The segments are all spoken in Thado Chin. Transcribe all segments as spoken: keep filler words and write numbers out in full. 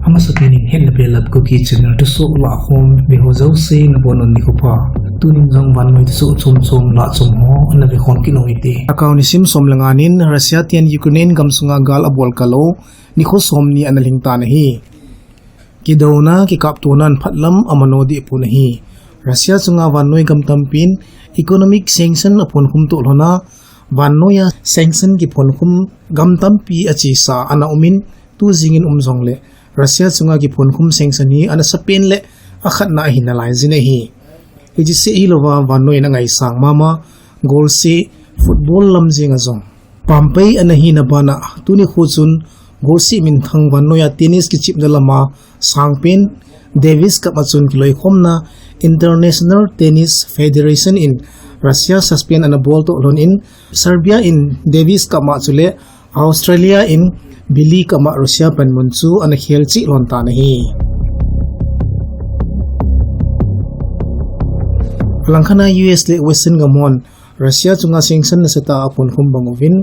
Amasapen in hetna belap Kuki Channel thusoh lahkhom ve ho jouse nabonun nikho pha. Tunin jong vannoi thusoh chomchom lahchom ho ana vekhom kit u hite. Akau nisim som le nga nin Russia ten Ukraine gamsunga gal abol kal u nikho somni ana lhingtan ahi. Kidouna kikaptona in phatlam amano dehpon ahi. Russia chunga vannoi gam tampin economic sanction aphonkhum toh lhona, vannoiya sanction kiphonkhum gam tampi achesa ana umin, tu jingin um jongle Russia chunga kiphonkhum sanction hi anasapen le akhatna ahi nalaiyin ahi. Hiche seh hilouva vannoi in angaisang mama, golseh, football lam jenga jong pampai ana hina bana, tuni nikho chun golseh minthang vannoiya tennis kichepna lama sangpen Davis Cup a chun kiloikhomna International Tennis Federation in Russia suspend ana bol toh lhonin, Serbia in Davis Cup a chule Australia in Billie Cup a Russia panmun chu ana khel cheh lhon tan ahi. Alangkhat a U S le Western gam hon Russia chunga sanction nasatah a aphonkhum bang uvin,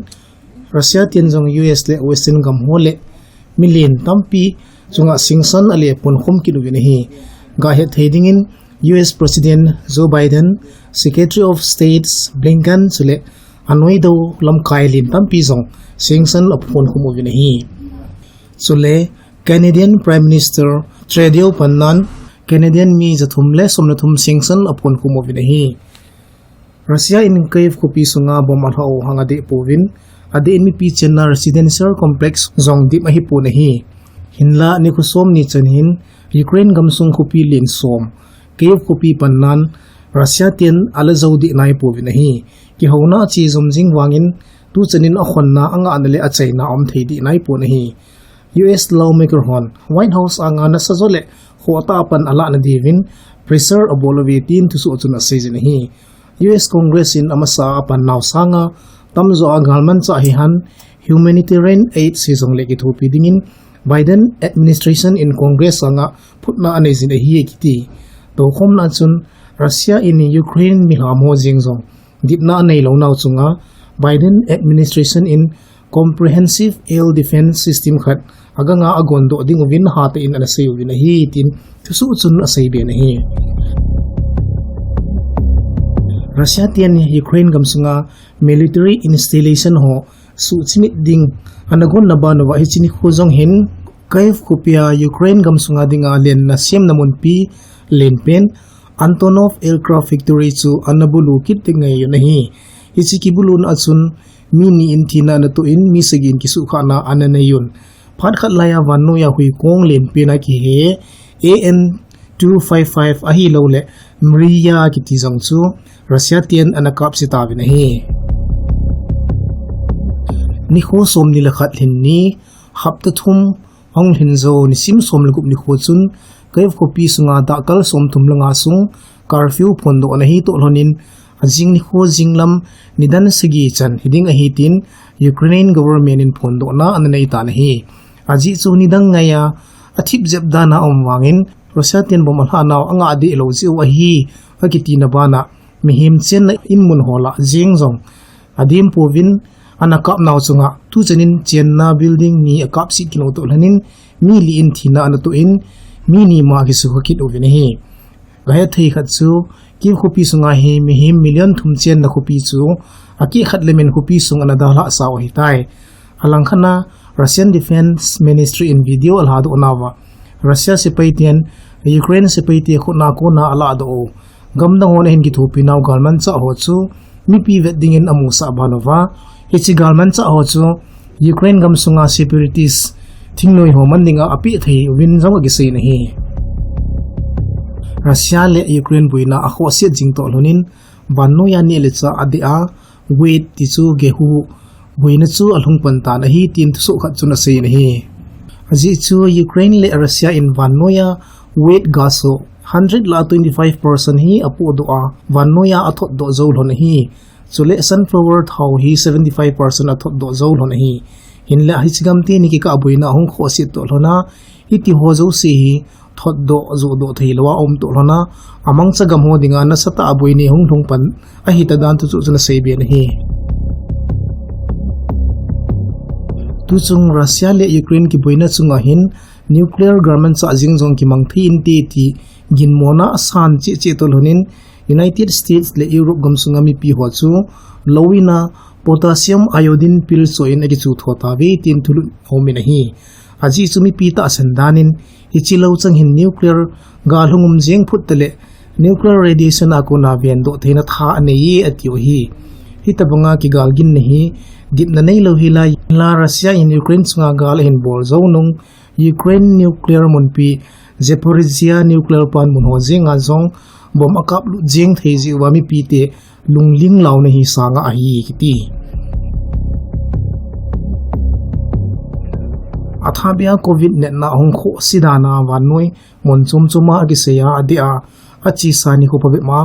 Russia ten jong U S le Western gam ho le milen tampi chunga sanction ale aphonkhum kit uvin ahi. Gahet thei dingin U S President Joe Biden, Secretary of State Blinken chule anoi dou lamkai len tampi jong sanction aphonkhum uvin ahi. Chule Canadian Prime Minister Trudeau pannan Canadian mi jathum le som le thum sanction aphonkhum uvin ahi. Russia in Kyiv khopi sunga bomb alha u hang adeh pouvin, adeh in mipi chenna residential complex jong dim ahipon ahi. Hinla nikho somni chan hin Ukraine gamsung khopi len som Kyiv khopi pannan Russia ten ala jou deh naipouvin ahi. Kihouna ache jom jing vangin tuchanin akhonna, angahna le achaina aum thei deh naipon ahi. U S lawmaker hon White House anga nasa jo le khohtah a pan alahna diuvin pressure abol uve tin thusoh chun aseijin ahi. U S Congress in amasa a apannau sanga tamjo a galmanchah hihen humanitarian aid hijongle kithopi dingin Biden administration in Congress anga phutna aneijin ahi akiti. Toukhomna chun Russia in Ukraine milham ho jeng jong dipna aneilounau chunga Biden administration in Comprehensive Air Defense System khat aganga agondoh dinguvin hatah in anasei uvin ahi tin thusoh chun aseiben ahi. Russia ten Ukraine gamsunga military installation ho suhchimit ding anagonna banuva hiche nikho jong hin Kyiv khopia Ukraine gamsunga dinga lenna semna munpi lenpen Antonov Aircraft Factory chu anabulu kit ding ngeiyun ahi. Hiche kibuluna a chun mi ni in thina anatoh in mi sagi in kisuhkhahna ananeiyun. Phat khat laiya vannoiya huikong lenpena kihe A N two five five ahiloule Mriya kiti jong chu Russia ten anakapse tauvin ahi. Nikho somni le khat lhin ni, hapta thum ahung lhin jou nisim som le gup nikho chun Kyiv khopi sunga dahkal somthum le nga sung curfew phondoh ana hitoh lhonin, ajing nikho jinglam nidan sagi chan hiding ahi tin Ukraine government in phondohna ananeitan ahi. Ajeh chu nidang ngaiya athip jep dana aum vangin Russia ten bomb alhahnau angah dehlou jeh u ahi akitina bana mihem chenna inmun ho lah jeng jong adimpouvin anakapnau chunga tuchanin chenna building ni akapset kit u toh lhonin mi li in thina anatoh in mi ni ma kisukha kit uvin ahi. Gahet thei khat chu Kyiv khopi sunga hi mihem million thum chenna khopi chu akeh khat lemin khopi sung anadalhah sau ahitai. Alangkhat a Russian Defense Ministry in video alahdohnauva Russia sepai ten Ukraine sepaite khutna kona alahdoh u gamdang hon ahin kithopinau galmanchah ho chu mipi vet dingin amusah banuva hiche galmanchah ho chu Ukraine gamsunga separatist thingnoi ho man dinga apeh thei uvin jong akiseiyin ahi. Russia le Ukraine boina akhohset jing toh lhonin vannoiya neh le chah adeh a wheat tichu gehu boina chu alhung pan tan ahi tin thusoh khat chun aseiyin ahi. Ajeh chu Ukraine le Russia in vannoiya wheat gasoh hundred lah twenty five percent hi apohdoh a vannoiya athotdoh jou lhon ahi. Chule sunflower thao hi seventy five percent athotdoh jou lhon ahi. Hinla hiche gam teni kikah boina ahung khohset toh lhona hitiho jouse hi thotdoh johdoh theilouva aum toh lhona amangcha gam ho dinga nasatah a boina hung lhung pan ahita dan thusoh chun aseiben ahi. Tuchung Russia le Ukraine kiboina chunga hin nuclear galmanchah jing jong kimang thei inte ti ginmona asan cheh cheh toh lhonin, United States le Europe gamsunga mipi ho chu lou in a potassium iodine pill choh in akichu tho tauve tin thulut aumin ahi. Ajeh chu mipi tahsan danin, hiche lou chang hin nuclear gal hung um jeng phut tale nuclear radiation a kona vendoh theina tha anei e atiu ahi. Hitobanga kigal ginna hi dipna neilou hilai, hinla Russia in Ukraine chunga gal ahin bol jou nung, Ukraine nuclear munpi Zaporizhzhia nuclear plant mun ho jenga jong bomb akaplut jeng thei jeh uva mipite lungling launa hi sanga ahi kiti. Athahbeh a Covid natna ahung khohse dan a vannoi mun chom choma akisei a, adeh a, achesa nikho phabep ma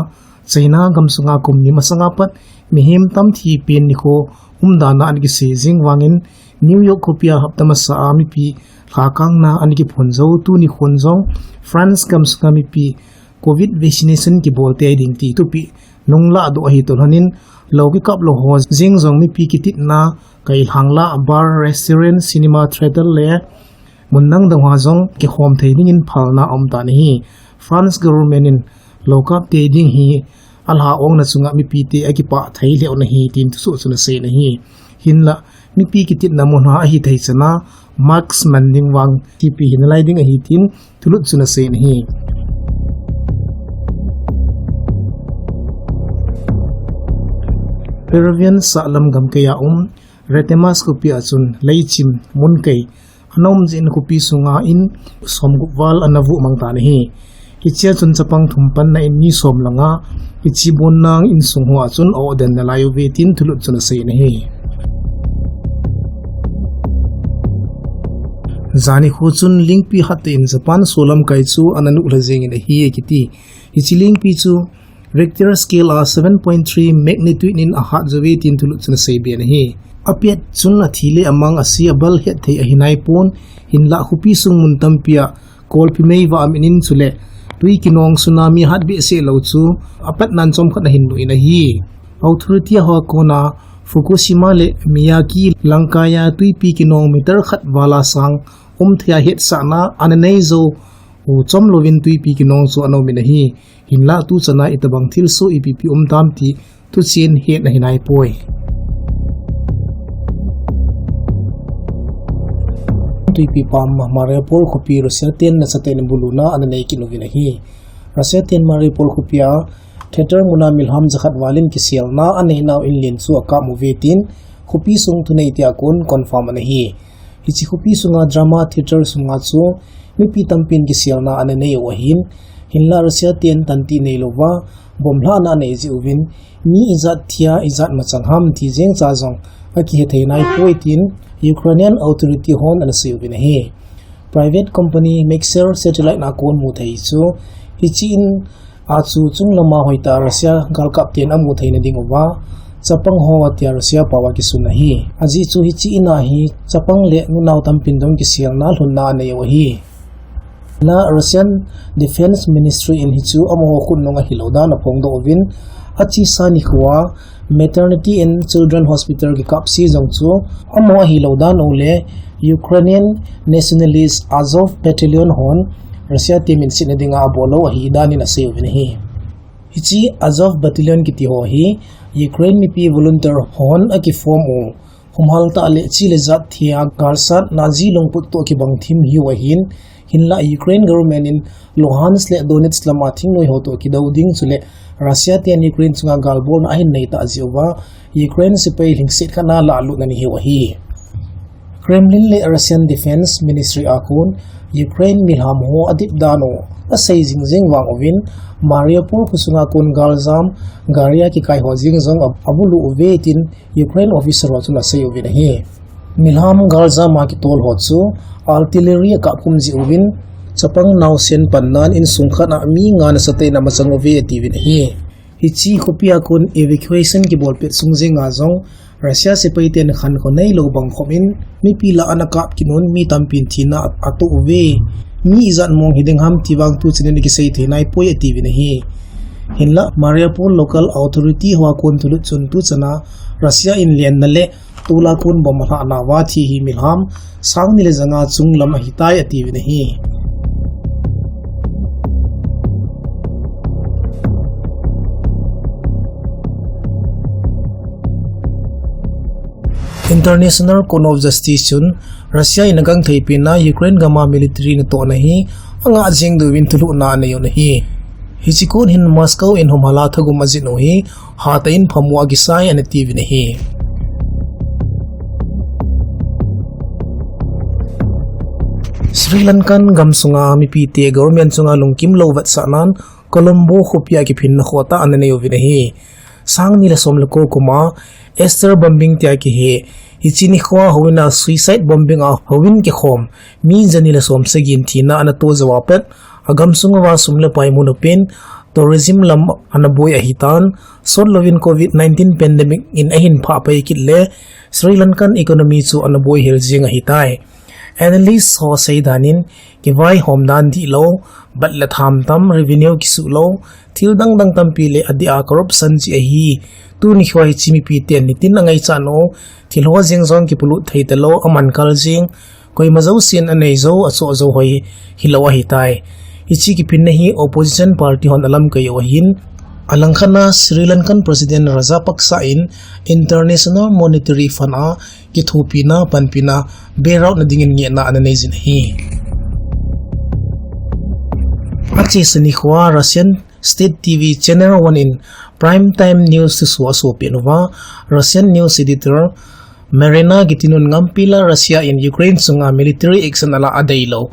China gamsunga kum ni masanga pat mihem tam thipen nikho um dan a ana kisei jeng vangin, New York khopia hapta masa a mipi lhakangna ana kiphon jou tuni khon jong France gamsunga mipi Covid vaccination kibol tei ding ti thupeh nunglah doh ahi toh lhonin, lou kikap lou ho jeng jong mipi kititna kailhang lah, bar, restaurant, cinema, theatre le mun dang dang hoa jong kikhom thei dingin phalna aum tan ahi. France government in lou kap tei ding hi alha ongna chunga mipite akipah thei lheh u ahi tin thusoh chun asei in ahi. Hinlah mipi kititna mun hoa ahithei chana mask man ding vang thupeh hinalai ding ahi tin thulut chun asei in ahi. Peruvian sahlam gamkai a um Retemas khopi a chun leichim munkei ana um jeh in khopi sunga in somgup val ana vuh mang tan ahi. Hichea chun chapang thum panna in mi som langa hiche bonna insung hoa chun a-oh den nalai uve tin thulut chun asei in ahi. Jani kho chun lingpi hattah in Japan solamkai chu ana nuhlha jengin ahi akiti. Hiche lingpi chu Richter scale a seven point three magnitude in ahat jouve tin thulut chun asei be in ahi. Apet chun athi le amang ase abal hetthei ahi naipon, hinlah khopi sung mun tampi a kolpi mei vah amin in chule tui kinong tsunami hat behseh lou chu apatnan chomkhat ahin nuh in ahi. Authority hoa kona Fukushima le Miyagi langkaiya twipi kinong meter khat vala sang um theiya hetsahna ana nei jou u chomlouvin twipi kinong chu ana um in ahi. Hinlah tuchana itobang thilsoh ipi ipi um tam ti thuchen hetna hi naipoi. Twipi pam Mariupol khopi Russia ten nasatah in buluna ana nei kit uvin ahi. Russia ten Mariupol khopia theatre muna milham jakhat valin kiselna anei nau in len chu akap uve tin khopi sung thuneite a kon confirm ana hi. Hiche khopi sunga drama theatre sunga chu mipi tampin kiselna ana nei u ahin, hinlah Russia ten tanti neilouva bomb lhahna anei jeh uvin mi ijat thia ijat machang ham ti jengcha jong akihethei naipoi tin Ukrainian authority hon ana sei uvin ahi. Private company Maxar satellite na kon mu thei chu hiche in a chu chunglama hoitah Russia galkap ten amu theina dinguva chapang ho atia Russia paova kisun ahi. Ajeh chu hiche in a hi chapang le nunao tampin jong kiselna lhunna anei u ahi. Hinlah Russian Defense Ministry in hichu amaho khutnung ahilou dan aphongdoh uvin, achesa nikhoa Maternity and Children Hospital kikapse jong chu amaho ahilou dan u le Ukrainian nationalist Azov Battalion hon Russia te minsetna dinga abol lou ahi danin asei uvin ahi. Hiche Azov Battalion kiti ho hi Ukraine mipi volunteer hon akiform u, humhal tah le chi le jat thia galsatna ji lungput toh kibang thim hiu ahin, hinlah Ukraine government in Luhansk le Donetsk lama thingnoi ho toh kidou ding chule Russia ten Ukraine chunga galbolna ahin neitah jeh uva Ukraine sepai lhingset khat na lahlutna ni hiu ahi. Kremlin le Russian Defense Ministry a kon Ukraine milham ho adip dan u asei jing jeng vang uvin, Mariupol khosunga kon galjam garia kikai ho jeng jong abulu uve tin Ukraine officer ho chun asei uvin ahi. Milham galjam a kitol ho chu artillery akap khum jeh uvin, chapang naosen pannan insung khat a mi nga nasatah in amachang uve atiuvin ahi. Hiche khopia kon evacuation kibolpet sung jenga jong Russia sepai ten khankho neilou bang khopin mipi lah a ana kap kit un mi tampin thina atoh uve. Mi ijat mong hiding ham ti vang tuchan in akisei thei naipoi atiuvin ahi. Hinlah Mariupol local authority hoa kon thulut chun tuchana Russia in lenna le Tulakun bomb alhahna uva thi hi milham sang ni le janga chunglam ahitai atiuvin ahi. International Court of Justice chun Russia in agangthei pena Ukraine gama military natohna hi angah jeng diuvin thulhuhna anei un ahi. Hiche court hin Moscow in humhala thagum ajih u hi hatah in phamu akisai anatiuvin ahi. Sri Lankan gamsunga mipite government chunga lungkimlou vetsahnan Colombo khopia kiphinna khohtah ana neiuvin ahi. Sang ni le som le ko kuma Easter bombing tia kihe, hiche nikhoa houin a suicide bombing a houin kikhom mi jani le som sagi in thina ana to jouva pat, agamsunguva sum le pai muna pen tourism lam ana boi ahitan, sotlouvin Covid nineteen pandemic in ahin phah pai kit le Sri Lankan economy chu ana boihel jeng ahitai. Analyst ho seidan in, kivaihom dan dihlou, bat le tham tam, revenue kisuhlou, thil dangdang tampi le adeh a corruption jeh ahi. Tuni khoa hiche mipiten nitin angaichat u, thil ho jeng jong kipolut thei talou, aman kal jeng, koima jousen anei jou, achoh jou hoi hilou ahitai. Hiche kiphinna hi opposition party hon alamkai u ahin, alangkhat a Sri Lankan President Rajapaksa in International Monetary Fund a kithopina, panpina, bailout na dingin ngehna ana neijin ahi. Achesa nikhoa Russian State T V Channel One in prime time news thusoh asopeh uva, Russian news editor Marina kitinun ngampi la Russia in Ukraine chunga military action ala adeilou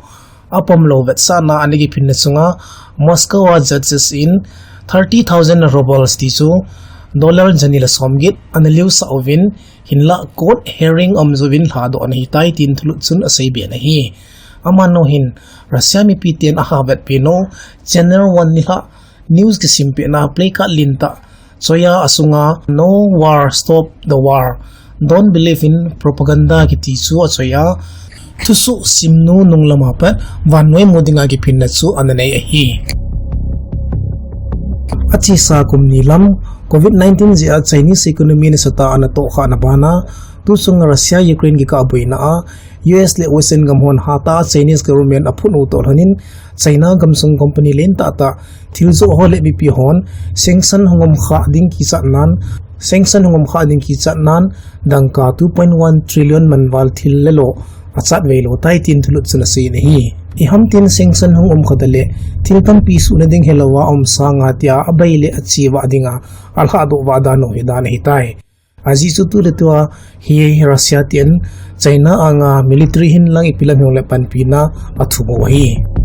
apomlou vetsahna ana kiphinna chunga Moscow a judges in thirty thousand rubles ti chu dollar jani le somget ana liusah uvin, hinla court hearing aum jouvin lhadoh ana hitai tin thulut chun aseibe in ahi. Amanu hin Russia mipiten aha vetpenu Channel One nilhah news kisimpehna placard lentah choiya asunga No War, Stop the War, Don't Believe in Propaganda kiti chu achoiya, thusoh simnu nunglama pat vannoi mu dinga kiphinna chu ana nei ahi. Achesa kum ni lam Covid nineteen jeh a Chinese economy nasatah a ana tohkhahna bana, tuchunga Russia Ukraine kikah boina a U S le Western gam hon hatah a Chinese government aphut u toh lhonin, China gamsung company lentah tah, thil joh ho le mipi hon sanction hung umkhah ding kichatnan, sanction hung umkhah ding kichatnan, dangka two point one trillion manval thil lelo achatveilou tai tin thulut chun aseiyin ahi. Ihamtin sanction hung umkhah le thil tampi suhna ding helouva um sanga tia abai le achevah dinga alhadoh vah dan u hidan ahitai. Ajeh chu tuletua hi Russia ten China anga military hinlang ipi lam hijongle panpina athum u ahi.